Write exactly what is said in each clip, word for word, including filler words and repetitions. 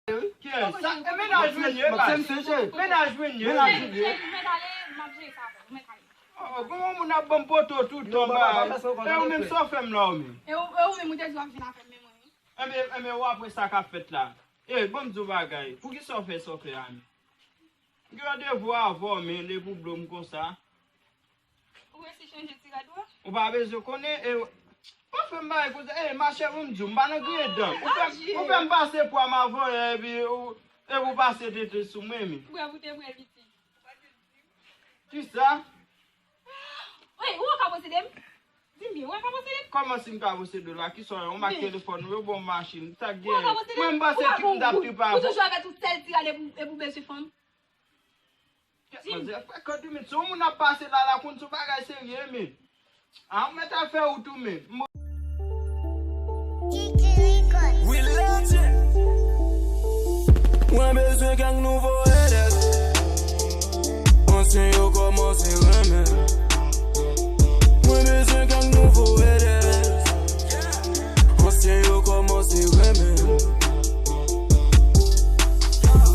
Kiyès? Sa, e mennaj mwen ye, baz. Mennaj mwen ye. Mennaj mwen ye. Mèt ale, m ap jere sa avè w. Mèt ale. Oh, bon, moun ap ban m poto tout tan, baz. E ou menm sa w fè m la, ou menm? E ou, e ou menm ou te di w ap vin avè m, men mwen wi. Enben, enben, w apre sa k ap fèt la. E, ban m di w bagay. Poukisa w fè sa w fè a menm? M gen randevou avè w, men lè pou blo m konsa. Ou resi chanje ti rad ou a? Ou pa bezwen konnen, e, pa fè m bagay konsa. E, machè, pou m di w, m pa nan griyen dan. Ou fè, ou fè m pase pwa m avanyè, epi ou, epi ou pase tete sou mwen, men. Ou bwè pou te bwè piti. Kisa? Wi, ou ka posede m? Di m byen, ou ka posede m? Kòman si m ka posede w la? Kisa w, yon mak telefòn ou, yo bon machin. Sa k genyen? Ou ka posede m? Mwen, m pase ki m t ap tripe avè w. Ou toujou avè tout sèl ti rad epi w bezwen fanm. Kèt manzè, frè, Kandimit, si yon moun ap pase la, la konn sou bagay serye, men. A, ou mèt al fè wout ou, men. Kiki Records. We legend. Mwen bezwen kèk nouvo haters. Ansyen yo kòmanse renmen. Mwen bezwen kèk nouvo haters. Ansyen yo kòmanse renmen.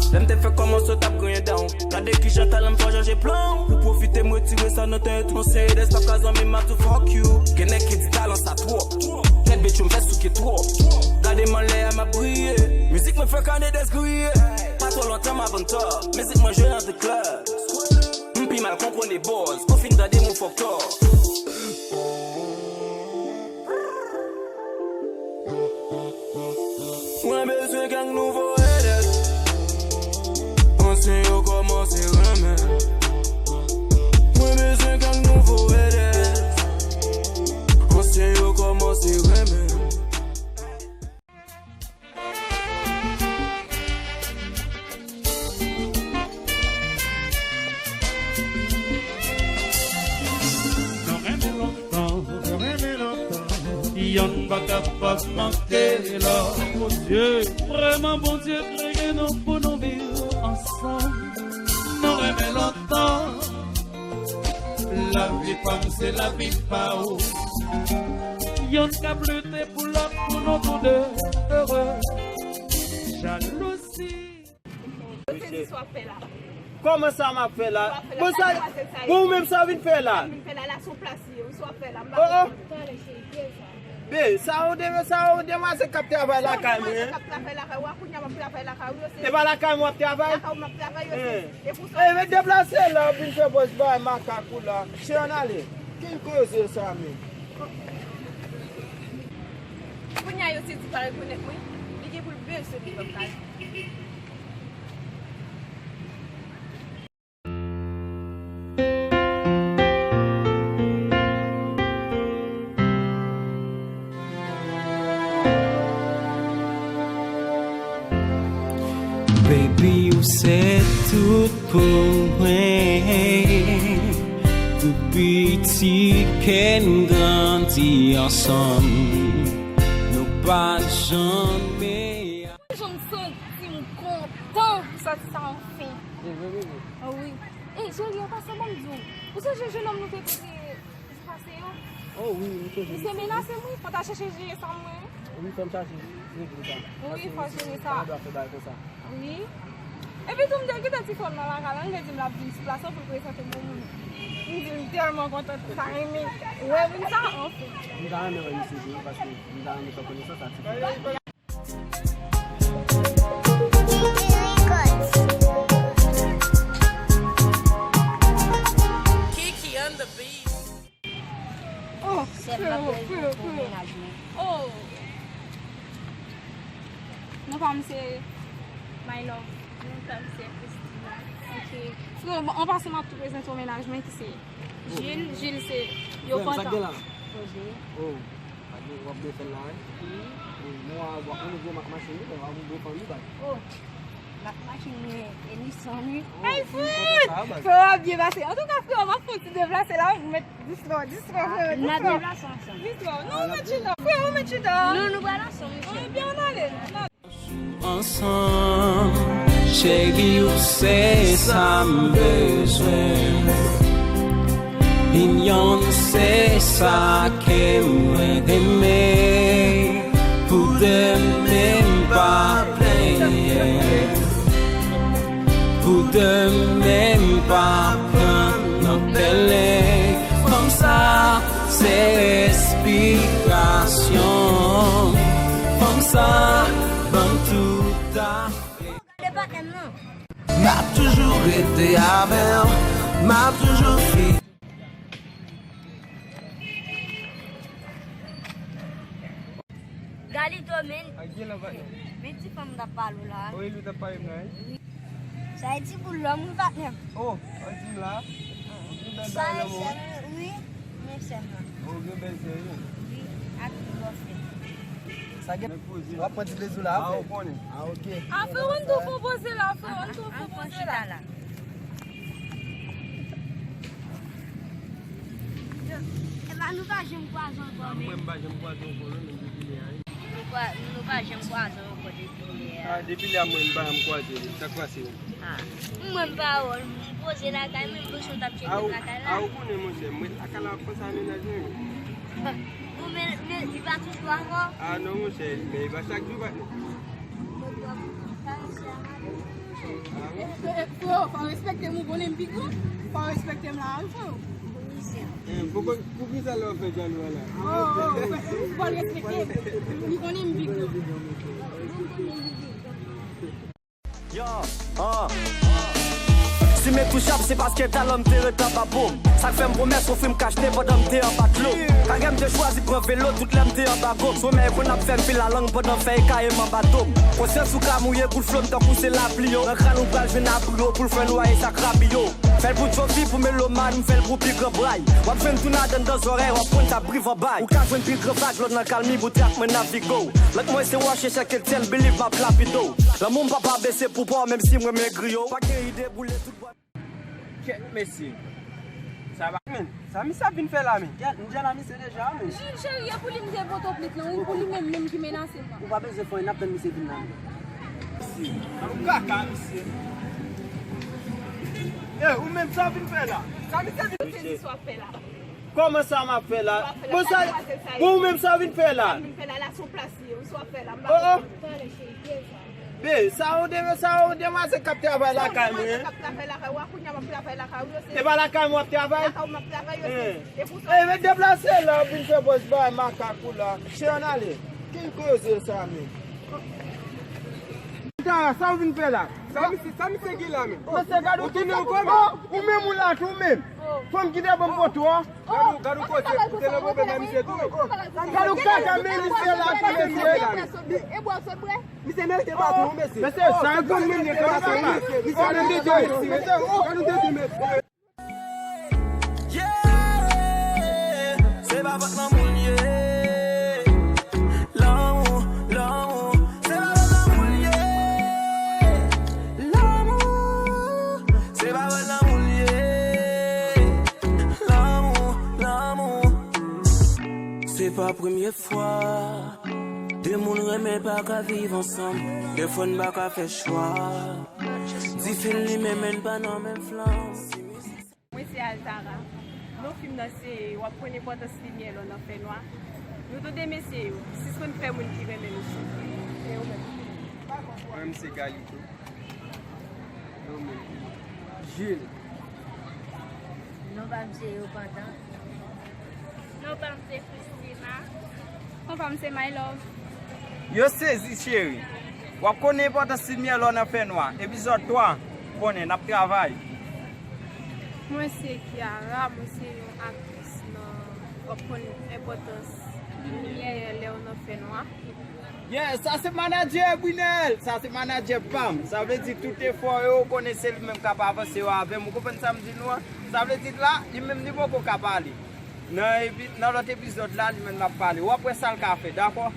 Lè m te fèk kòmanse, w t ap griyen dan w. Gade kijan talan m fè w chanje plan w. Pou pwofite m retire sa nan tèt ou. Ansyen haters pa ka zanmi m, m ap di w fuck you. Gen nèg ki di talan sa twòp. Tèt bèt yo m fè souke twòp. Gade m anlè a m ap briye. Mizik mwen fè kane dèz griye. Pa twò lontan m ap ann tò. Mizik mwen jwe nan tout klèb. M pi mal konkone bòz. Kou fin tande m ou fòk tò. Mwen bezwen kèk nouvo haters. Ansyen yo kòmanse renmen. Mwen bezwen kèk nouvo haters. Ansyen yo kòmanse renmen. Nou renmen lontan, nou renmen lontan. Yonn pa kapab manke lòt. Bondye, vrèman Bondye kreye nou pou nou viv ansanm. Nou renmen lontan. Lavi pa m se lavi pa ou. Yonn k ap lite pou lòt pou nou toude ere. Jalouzi. Yo te di sa w ap fè la. Kòman sa m ap fè la? Sa w ap fè la? Bon, sa, sa demwazèl sa ye? Bon, ou menm sa w vin fè la? Sa m vin fè la, la sou plas li ye, wi, sa w ap fè la, m pa konprann. Oh, oh. Be, sa yon de, sa yon demwazèl k ap travay lakay mwen, hein? Sa yon demwazèl k ap travay lakay ou a, kounye a m ap travay lakay ou, yo se... E pa lakay mwen w ap travay? Lakay ou m ap travay, yo se... Eh. E pou sa... Eh, men deplase la, w ap vin fè bòs bay makak ou la. Cheri, ann ale. Ki koze sa menm? Kounye a, yo se di pa rekonèt mwen, li gen pou l bezwen m nan kay. Baby, ou se tout pou mwen. Depi piti ke n grandi ansanm, nou pa janm... Jan m santi m kontan pou sòti sa anfen. Se vre, bebe? Ah wi. Ey, cheri, an pasan, ban m di w. Ou sonje jennonm nou te kote jou pase yo? Oh wi, m sonje. Misye menase m, wi. Fò w ta chèche jere sa mwen. Wi, fò m chache regle sa. Wi, fò jere sa. Paske misye pa dwe fè bagay konsa. Wi. Epi tou, m te kite ti frè m nan lakay la, li te di m l ap vin sou plas lan pou l prezante m yon moun. M di l m tèlman kontan, m ta renmen wè moun sa, anfen. M ta renmen wè misye tou, paske m ta renmen fè konesans ak ti frè m. Kiki on the beat. Oh, sèl m ap rele pou mennaj mwen. Oh. Non pa m se My Love. Non pa m se Christine. Ok. Frè, an pasan m ap tou prezante yon mennaj mwen ki se Jil, Jil se yo pantan. Frè m, sa k gen la? Koze. Oh, w ap byen fè l la, wi. Wi. Wi, mwen w ap, w ap yon gwo mak machin, wi, w ap yon gwo fanmi, bay. Oh, mak machin mwen, e Nissan, wi. Oh, ay, wi, fout! Frè w ap byen pase. Antouka, frè, m ap fè yon ti deplase la, wi, mèt dislo, dislo, frè, dislo. N a deplase ansanm. Dislo. Non, mèt chita. Frè, mèt chita. Non, nou pral ansanm, wi, cheri. Ebyen, ann ale. Ansanm, cheri, ou se sa m bezwen. Inyon se sa ke mwen renmen. Pou demen m pa plenyen. Demen m pa pran nan pèlen. Fanm sa se enspirasyon. Fanm sa ban m tout afè. M ap toujou rete avè w. M ap toujou fi. Galito, men. Ak gen lan patnè. Men ti fanm t ap pale w la. Wi, li t ap pale m la, wi. Sa e ti boul lòm, wi, patnè. Oh, an di m la. Ou gen bèl bagay lòm, wi. Wi, men sè m nan. Oh, ou gen bèl sè, wi. Wi, ak ti bòfè. Sa gen. W ap pran ti plezi w la, ah, ou konnen. Ah, ok. Ah, frè, ann tou fè poze la, frè, ann tou fè poze la. Epa, nou pa janm kwaze ankò, men. Mwen, m pa janm kwaze ankò, non, men depi lè a, wi. Nou pa, nou pa janm kwaze ankò depi lè a. Ah, depi lè a, mwen, m pa janm kwaze, wi. Sa k pase, wi? Ah, mwen, m pa wè w, m poze lakay mwen, m panse w t ap tcheke m lakay la. Ah, ou konnen, monchè, mwen, lakay la, m ap panse a mennaj mwen, wi. Ou men, men, li pa toujou avè w? Ah, non, monchè, men li pa chak jou, patnè. Freo, fò w respekte m, ou konnen m pi gran. Fò w respekte m la, wi, freo. Eh, pou, pou, poukisa lè w fè jalou a la? Oh, oh, fò w respekte m. Ou konnen m pi gran. Yo, ah. Si m entouchab, se paske talan m te ret anba po m. Sa k fè m pwomès, ofri m kach ne pandan m te anba dlo. Kagè m te chwazi pran velo tout lè m te anba go. Somèy konn ap fè m fè lalang pandan fèy kaye m anba do m. Konsyans ou ka mouye kout flo m tankou se lapli yo. Nan kran ou pral jwenn abri yo pou l fè nwaye sa krabi yo. Fè l pou Jovi, pou Meloman, m fè l pou pi gran bray. W ap jwenn tou nadan nan zòrèy, w ap konn sa brivan bay. Ou ka jwenn pi gran vag lò nan kalmi, bout ak mwen navige w. Lòt mwen se wòch echèk Etyèn, believe m ap lapide w. Lanmou m pa pa bese pou pa w, menm si mwen men griyo. Pa gen ide boule tout bò. Kèt mesye. Sa va, men. Sa misye ap vin fè la, men? Kèt, m djè la misye deja, men. Jil cheri, e pou li m te pote w plet lan, wi, pou li menm, menm ki menase m nan. Ou pa bezwen fè anyen, n ap tann misye vin la, men. Misye. Ou kaka, misye. E, ou menm sa w vin fè la? Sa misye vin fè la? Kòman sa m ap fè la? Bon, sa, bon, ou menm sa w vin fè la? Sa m vin fè la, la se yon plas li ye, wi, sa w ap fè la, m pa konprann. Oh, oh. Be, sa yon de, sa yon demwazèl k ap travay lakay mwen. Sa yon demwazèl k ap travay lakay ou a, kounye a m ap travay lakay ou yo, se. E pa lakay mwen w ap travay? Lakay ou m ap travay yo, se. E pou sa. E, men deplase la, vin fè bòs bay makak ou la. Che, ann ale. Ki koze sa, men? Tara, sa w vin fè la? Sa misye, sa misye gen la, men? Mesye, gade ou tounen ou kòman? Ou menm ou la tou menm. Fanm ki te ban m poto a. Gade ou, gade ou kote, ou te nan pwoblèm nan misye tou. Gade ou kaka men misye la, tou mesye. E bwè, sot bwè. Misye merite baton, mesye. Mesye, sa yon grann moun li te baton, wi. Misye nan tete, mesye. Mesye, oh, gade ou tete, mesye. Yeah, se pa fòt lanmou l ye. Lanmou, lanmou, se pa fòt lanmou l ye. Lanmou, se pa fòt lanmou l ye. Lanmou, lanmou. Se pa premye fwa de moun renmen pa ka viv ansanm. Defwa n pa ka fè chwa. Dife n limen men n pa nan menm flanm. Mwen se Altara. Non fim nan se W ap konn enpòtans limyè lè w nan fènwa. Nou tou de mesye yo, sispann fè moun ki renmen nou soufri. E ou menm? Mwen menm se Galito. E ou menm? Jules. Non pa m se Yopantan. Non pa m se Christina. Non pa m se My Love. Yo sezi cheri. W ap konnen enpòtans limyè lè w nan fènwa. Epizòd twa, konnen n ap travay. Mwen se Kiara, mwen se yon aktris nan W ap konn enpòtans limyè lè w nan fènwa. Yeah, sa se manadjè Brinel, sa se manadjè pa m. Sa vle di tout efò yo, ou konnen se li menm k ap avanse yo avè m. Ou konprann sa m di nou an? Sa vle di la, li menm li poko ka pale. Nan epi, nan lòt epizòd la, li menm l ap pale. W ap wè sa l ka fè, dakò?